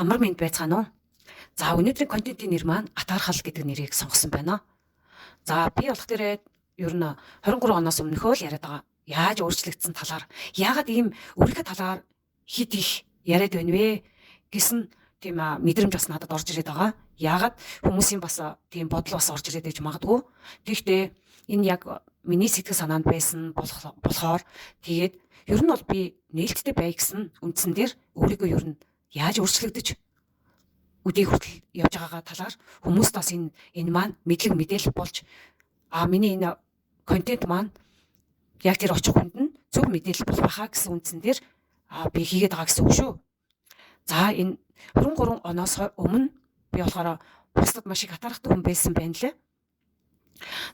Амар мэнд байцгаана уу? За, өнөөдрийн контентын нэр маань атаархал гэдэг нэрийг сонгосон байна. За, би болох дээрээ ер нь 23 оноос өмнөхөө л яриад байгаа. Яаж өөрчлөгдсөн талаар, яагаад ийм өөрийнхөө талаар хит их яриад байна вэ гэсэн тийм мэдрэмж бас надад орж ирээд байгаа. Яагаад хүмүүсийн бас тийм бодол бас орж ирээд байж магадгүй. Тэгэхдээ энэ яг миний сэтгэл санаанд байсан болохоор тэгээд ер нь бол би нээлттэй бай гэсэн үндсэн дээр өөрийгөө ер нь яаж өөрчлөгдөж өдий хүртэл явж байгаагаа талаар хүмүүст бас энэ маань мэдлэг мэдээлэл болж, миний энэ контент маань яг тэр очих хүнд нь зөв мэдээлэл болох байхаа гэсэн үндсэн дээр би хийгээд байгаа гэсэн үг шүү. За, энэ 23 оноос өмнө би болохоор бусдад маш их атаархдаг хүн байсан байна лээ.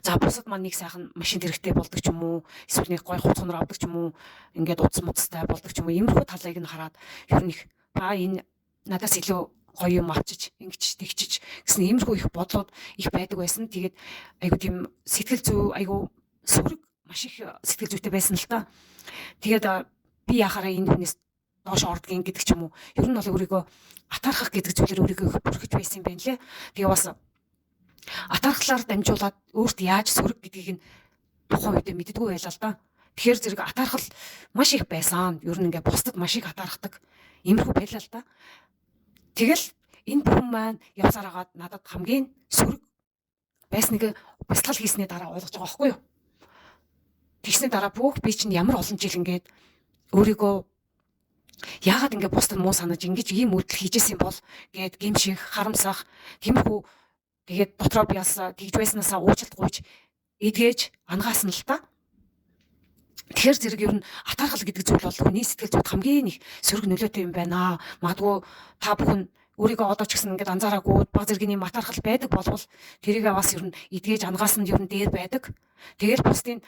За, бусад маань нэг сайхан машин хэрэгтэй болдог ч юм уу, эсвэл нэг гоё хувц хонор авдаг ч юм уу, ингээд утас муцтай болдог ч юм уу, иймэрхүү талыг нь хараад ер нь их ба энэ надаас илүү гоё юм авчиж, ингэж тэгчиж гэсэн иймэрхүү их бодлууд их байдаг байсан. Тэгээд айгу тийм сэтгэл зүй айгу сөрөг, маш их сэтгэл зүйтэй байсан л та. Тэгээд би яхаараа энэ хүнээс доош ордгийн гэдэг ч юм уу. Ер нь бол өөрийгөө атаархах гэдэг зүйлээр өөрийгөө их бүрхэж байсан юм байна лээ. Тэгээ бас атаархлаар дамжуулаад өөрт яаж сөрөг гэдгийг нь тухайн үедээ мэддэггүй байлаа л да. Тэгэхээр зэрэг атаархал маш их байсан. Ер нь ингээ бусдад маш их атаархдаг. Иймэрхүү байлаа л да. Тэгэл энэ бүхэн маань явсаар хагаад надад хамгийн сөрөг байсныг бясалгал хийсний дараа ойлгож байгаа байхгүй юу? Тэгсний дараа бүх би чинь ямар олон жил ингээд өөрийгөө яагаад ингээ бусдад муу санаж ингэж ийм үйлдэл хийжсэн бол гээд гимших, харамсах, тиймэрхүү, тэгээд дотроо би бас тэгж байснаасаа уучлалт гуйж эдгэж ангаасан л та. Тэгэхээр зэрэг ер нь атаархал гэдэг зүйл бол хүний сэтгэл зүйд хамгийн их сөрөг нөлөөтэй юм байна. Магадгүй та бүхэн өөрийгөө одоо ч гэсэн ингээд анзаараагүй баг зэргийн юм атаархал байдаг болвол тэрийг бас ер нь эдгэж ангаасан нь ер нь дээр байдаг. Тэгэл бусдын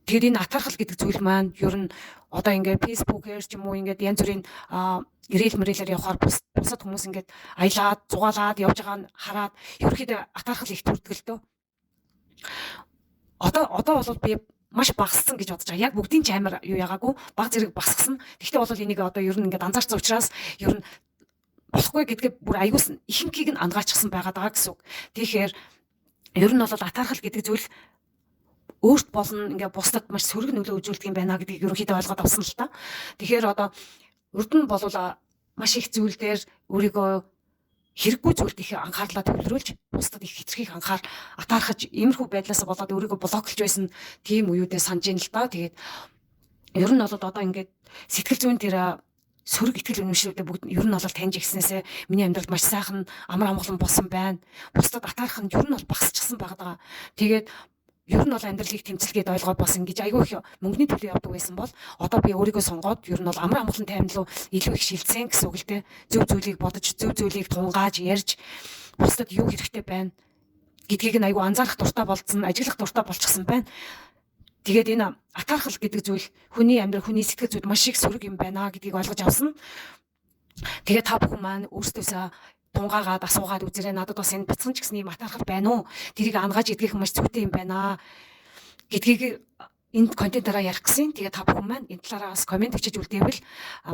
тэр энэ атаархал гэдэг зүйл маань ер нь одоо ингээд фэйсбүүкээр ч юм уу, ингээд янз бүрийн reel мөрэлээр явхаар бусад хүмүүс ингээд аялаад, зугаалаад явж байгааг нь хараад ерөөхдөө атаархал их төрдөг л дөө. Одоо бол би маш багассан гэж бодож байгаа. Яг бүгдийн ч амар юу ягаагүй, баг зэрэг багассан. Тэгвэл бол энийг одоо ер нь ингээд анзаарсан учраас ер нь болохгүй гэдгээ бүр аягүй ихэнхийг нь ангаачихсан байгаа даа гэсэн үг. Тэгэхээр ер нь бол атаархал гэдэг зүйл өөрт болно ингээ бусдад маш сөрөг нөлөө үзүүлдэг юм байна гэдгийг ерөнхийдөө ойлгоод авсан л та. Тэгэхээр одоо урд нь болвол маш их зүйл дээр өөрийгөө хэрэггүй зүйлд их анхаарлаа төвлөрүүлж, бусдад их хэтэрхий анхаар атаархаж, иймэрхүү байдлаас болоод өөрийгөө block лж байсан тийм үеүдээ санаж ин л да. Тэгээд ер нь бол одоо ингээд сэтгэл зүйн тэр сөрөг итгэл үнэмшлүүдээ бүгд ер нь бол таньж ирснээсээ миний амьдралд маш сайхан амар амгалан болсон байна. Бусдад атаарх нь ер нь бол багасчихсан байгаа. Тэгээд ер нь бол амьдралыг тэмцэлгээд ойлгоод бас ингэж айгүй их мөнгөний төлөө явдаг байсан бол одоо би өөрийгөө сонгоод ер нь бол амар амгалан таймн руу илүү их шилжсэн гэсэн үг л дээ. Зөв зүйлийг бодож, зөв зүйлийг тунгааж ярьж, бусдад юу хэрэгтэй байна гэдгийг нь айгүй анзаарах дуртай болцсон, ажиглах дуртай болчихсон байна. Тэгээд энэ атаархал гэдэг зүйл хүний амьдрал, хүний сэтгэл зүйд маш их сөрөг юм байна гэдгийг ойлгож авсан. Тэгээд та бүхэн маань өөрсдөөсөө тунгаагаад асуугаад үзээрэй. Надад бас энэ бяцхан ч гэсэн юм атаархал байна уу? Тэрийг ангааж идгэх маш зүйтэй юм байна гэдгийг энд контентаараа ярих гэсэн. Тэгээ та бүхэн маань энэ талаараа бас comment бичиж үлдээвэл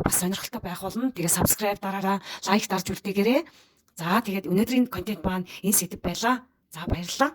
бас сонирхолтой байх болно. Тэгээ subscribe дараараа, like дарж үлдээгээрэй. За, тэгээд өнөөдрийн контент маань энэ сэдэв байлаа. За, баярлалаа.